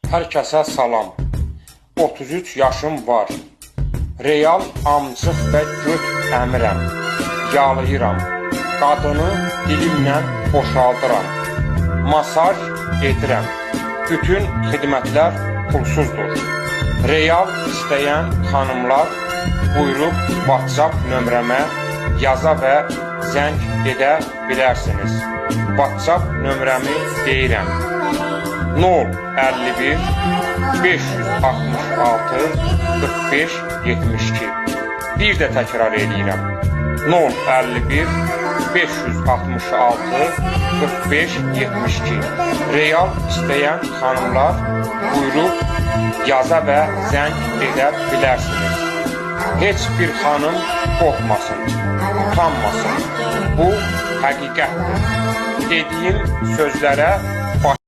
Hər kəsə salam. 33 yaşım var. Real amcıq və göt əmirəm. Yalayıram. Qadını dilimlə boşaldıram. Masaj edirəm. Bütün xidmətlər pulsuzdur. Real istəyən xanımlar buyurub WhatsApp nömrəmə yaza və zəng edə bilərsiniz. WhatsApp nömrəmi deyirəm. 051 566 45 72. Bir də təkrar eləyirəm. 051 566 45 72. Real istəyən xanımlar buyurub yaza və zəng edə bilərsiniz. Heç bir xanım qorxmasın, utanmasın. Bu həqiqətdir. Dediyim sözlərə baş